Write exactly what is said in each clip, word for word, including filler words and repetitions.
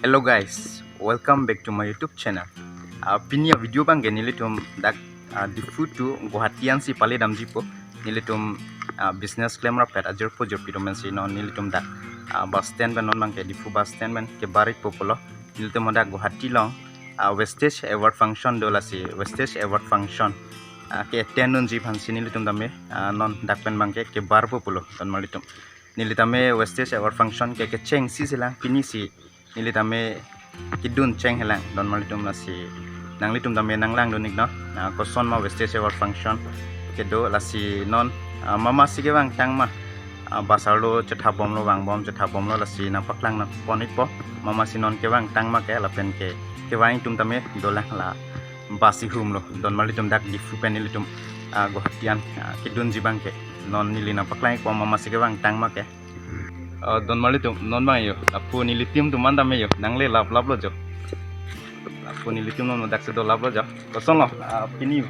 Hello guys, welcome back to my YouTube channel. Ah, pini a-video abangke nelitum dak, ah, Diphu to Guwahati ansi pale damjipo. Nelitum, ah, business klemrap pen ajirpo jirpi atum pensi non nelitum dak, ah, bus stand pen non abangke Diphu bus stand pen kebar-ikpo pulo. Nelitum dak Guwahati along, ah, Vestige Award Function do, lasi Vestige Award Function, ah, ke-attend dunji aphansi nelitum tame, ah, non dak pen abangke kebarpo pulo, donmarlitum. Neli tame Vestige Award Function ke kechengsi si lang, pinisi neli tame kedun chenghe lang, donmarlitum, lasi nanglitum tame nanglangdun-iknon. Ah, kosonma Vestige Award Function kedo, lasi non, ah, mama si kevangtang ma, ah, bus arlo chethabomlo, vangbom chethabomlo, lasi nangpaklang nangpon-ikpo. Mama si non kevangtang ma ke lapen ke kevang atum tame dolang, la bus ihumlo, donmarlitum, dak Diphu pen nelitum, ah, Guwahati an, ah, kedunji abangke. Non neli nangpaklang-ikpo mama si kevangtang ma ke. Ah, donmarlitum, non abang yo, lapu nelitum atum an tame yo, nangle laplaplo jo. Lapu nelitum non daksi dolaplaplo jo. Kosonlo, ah, pini,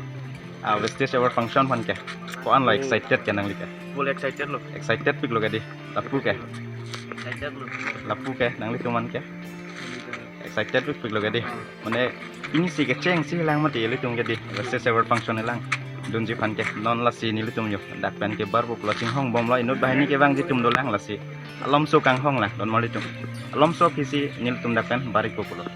ah, Vestige Award Function aphan ke, ko-anlo excited ke nangli ke? Full excited lo. Excited piklo ke dei, lapu ke? Excited lo. Lapu ke, nanglitum an ke? Excited pikpiklo ke dei. Mane, pinisi kechengsi lang mati ilitum ke dei, Vestige Award Function lang dunji aphan ke. Non lasi nelitum yo dak pen kebarpo pulo, chinghongbomlo, inut banghini kevangji atum dolang, lasi alomso kanghong lang, donmarlitum. Alomso aphi si nelitum dak pen bar-ikpo pulo.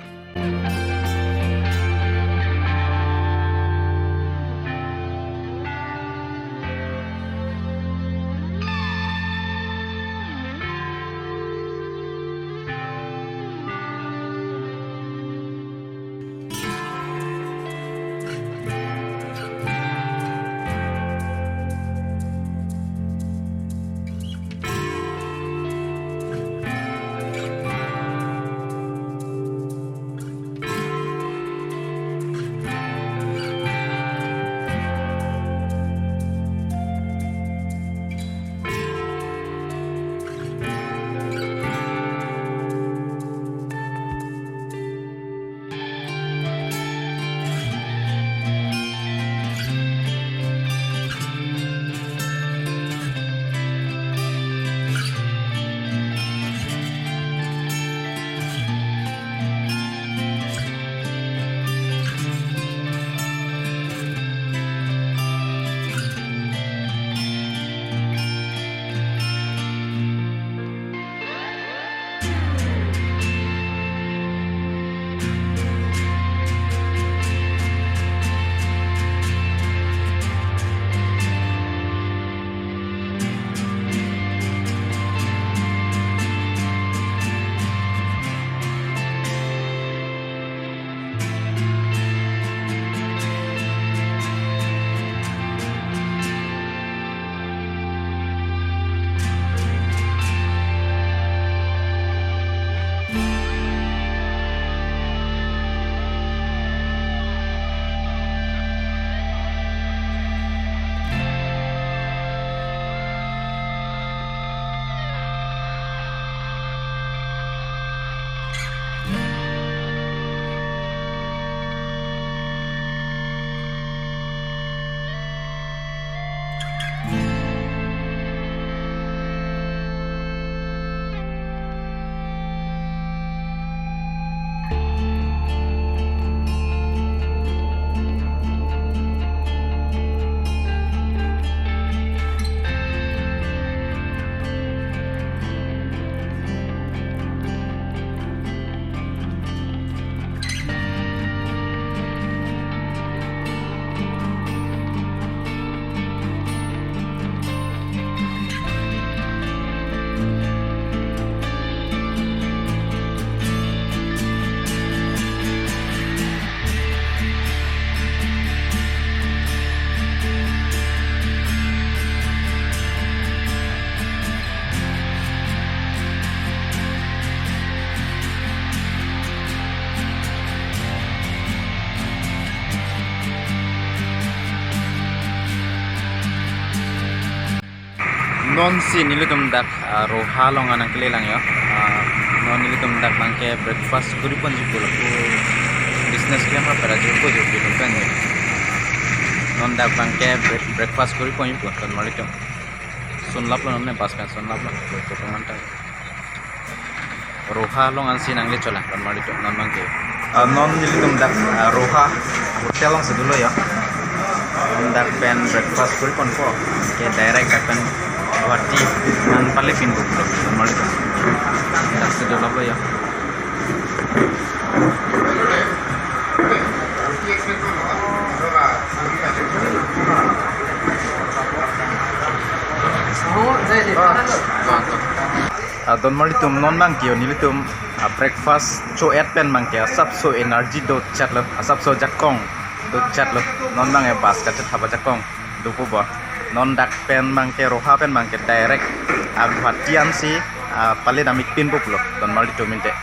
Non si nelitum dak, ah, Roha along nangkelelang yo. Ah, non nelitum dak abangke breakfast kuri ponji pulo, lapu business klemrap pen ajirpo jirpi atum pen yo. Non dak abangke break-, breakfast kuri ponji pulo, donmarlitum. Sunlaplo non ne bus pen sunlaplo, koi koi manta. Roha along ansi nangle cholang, don marlitum, non abangke. Ah, non nelitum dak, ah, Roha hotel alongsi dolo yo. Non dak pen breakfast kuri ponpo. Ke direct dak pen Guwahati an pale pinpuklo, don marlitum. Daksi dolo yo. Ah, don marlitum, non abangke yo nelitum, ah, breakfast cho-et pen abangke asapso energy dotchatlo, asapso jakong dotchatlo. Non abangke bus kachethap ajakong dopo bo. Non dak pen abangke, Roha pen abangke direct, ah, Guwahati ansi, ah, pale damji pinpuklo, don marlitum inte.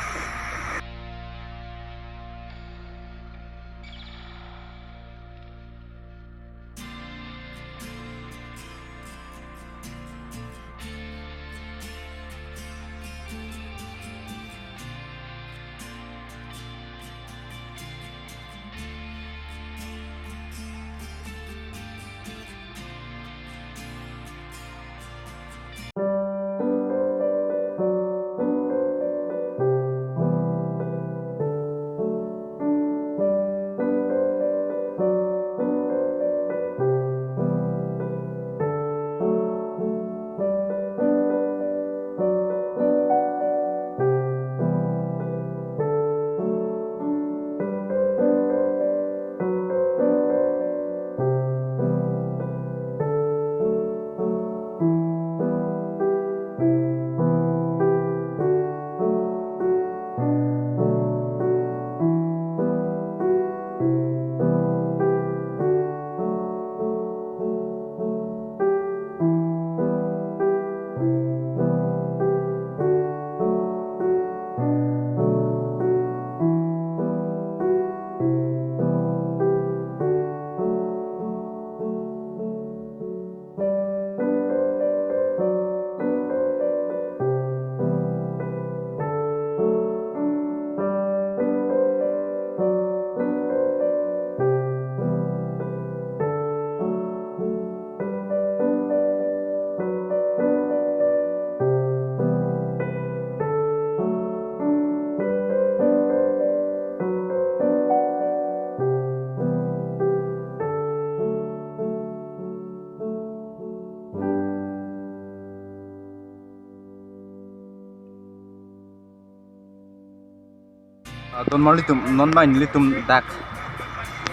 Ah, don marlitum, non abang nelitum dak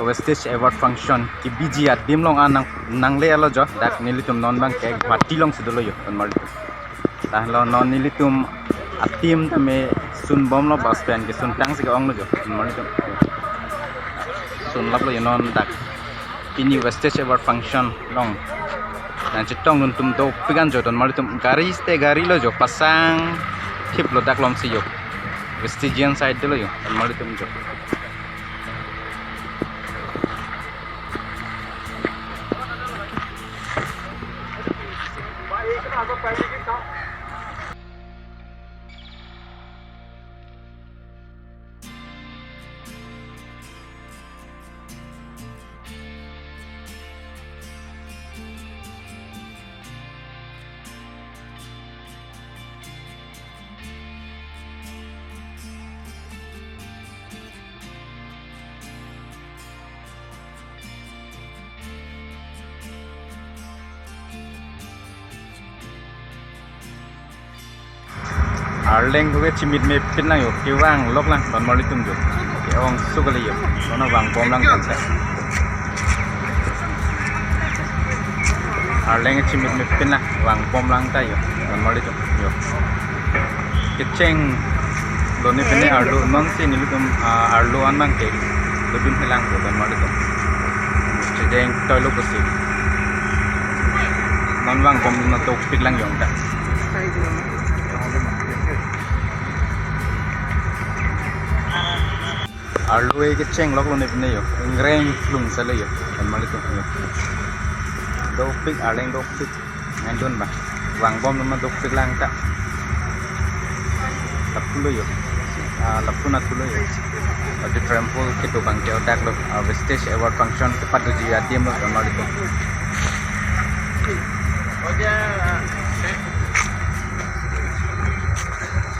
Vestige Award Function kebiji adim along an nang, nangle-etlo jo, dak nelitum non abangke Guwahati alongsi dolo yo, don marlitum. Lahelo non nelitum a-team tame sunbomlo, bus pen kesuntangsi ke-onglo jo, don marlitum. Sunlaplo yo non dak pini Vestige Award Function along nangchetongdun atum dopik an jo, don marlitum. Gari te gari lo jo, pasang thiplo dak alongsi yo. Vestigian side dolo yo, don marlitum jo. Arleng ke chimitme pinlang yo, kevang loklang, don marlitum jo. Ke-ong sukali yo, non vangbomlang kan sa. Arleng chimitme pinlang, vangbomlang ta yo, don marlitum jo. Kechenglo ne pine arlo, nonsi nelitum, ah, arlo an abangke dodun helang ko, don marlitum. Chejeng toilo pusi. Non vangbomdun dopik lang yo ta. Arlo ke kecheng loklo ne pine yo. Ingreng klung salo yo, don marlitum yo. Dopik, Arleng dopik. Nangdun ba. Vangbomdun ma dopik lang ta. Lapulo yo. Ah, lapu nathulo yo. Auditorium hall kedo abangke dak lo. Ah, Vestige Award Function kepadoji adim lo, don marlitum.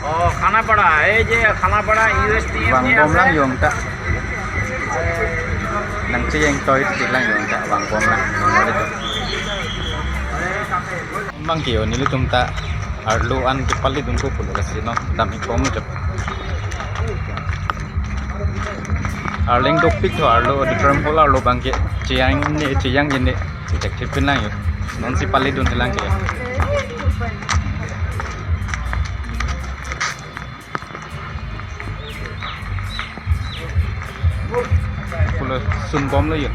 Oh, Khanapara, ei je Khanapara U S T M vangbom lang yo ta. Nangchejeng toit lang yo ta, vangbom lang. Bang ke yo, nelitum ta arlo an kepali dunpo pulo lasi non dam-ik bom jo. Arleng dopik tho arlo, auditorium hall arlo bang ke chejang ne, chejang ne detective pin lang yo. Nonsi pali dun lang ke. Pulo sunbomlo yo.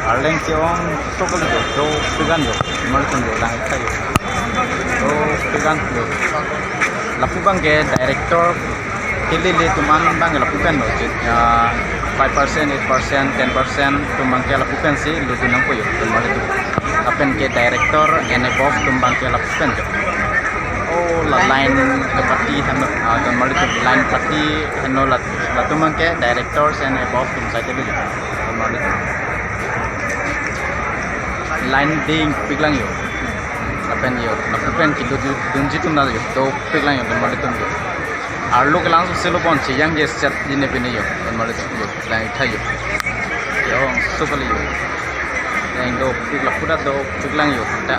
Arleng ke-ong sok kali yo, dopik an yo, marchun yo, lang ikha yo. Dopik an yo. Lapu bang ke director, hili le atum an bang ke lapu pen lo, ah, five percent, eight percent, ten percent atum bang ke lapu pensi lutdun nangpo yo, atum marli atum. Lapen ke director and above atum bang ke lapu pen jo. Oh, la line ke party heno, ah, atum marli atum, line party heno la, latum bang ke directors and above atum sai te jo, atum marli atum. Line dingpik lang yo. Lapen yo, lapu pen kedodunji atum na yo, dopik lang yo, atum marli atum yo. Arlo kelang so selo pon chejangje set jine pine yo, atum marli atum yo, lang ikha yo. Yo, sok kali yo. Yang dopik lapu ta dopik lang yo, ta.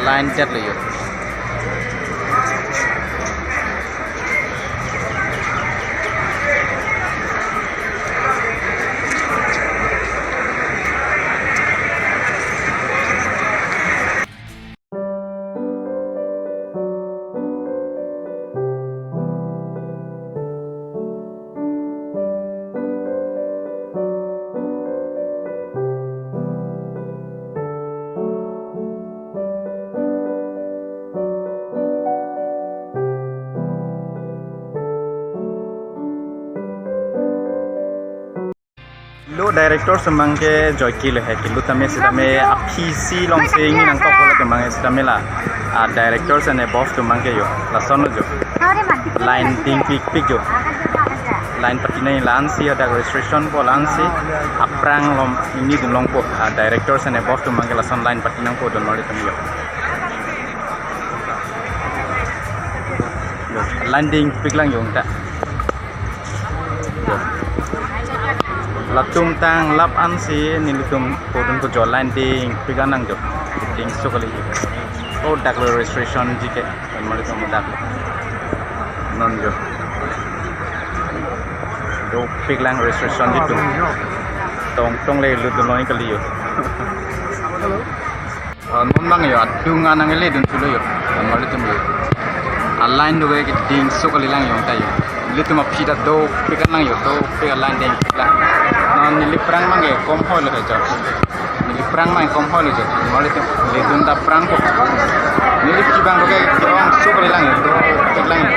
Line chat lo yo. Lo director atum bang ke joike lo he, kelo tame sitame aphi si longsi ingni nangkok lo atum bang ke sitame la. Ah, directors and above atum bang ke yo, lason lo jo. Line dingpikpik jo. Line party nai la-ansi, hadak registration po la-ansi, aphrang lom ingni dun longpo. Ah, directors and above atum bang ke lason line party nangpo, atum marli atum yo. Yo, line dingpik lang yo ta. Yo. Latum tanglap ansi nelitum podun ko jo, line dingpik an nang jo. Ding sok kali. Oh, dak lo registration ji ke. Atum marli atum, dak lo. Non jo. Dopik lang registration ji atum. Tongtong le lutdun long kali yo. Ah, non bang yo, adung anang le dun thulo yo, atum marli atum yo. A-line do ke ding sok kali lang yo ta yo. Ilitum aphi ta dopik an lang yo, dopik a-line dingpik lang. Non neli aphrang bang ke kom hoi lo he jo. Neli aphrang bang kom hoi lo jo, atum marli atum. Ledun ta aphrang ko. Neli aphi bang do ke ke-ong sok kali lang yo, dopik lang yo.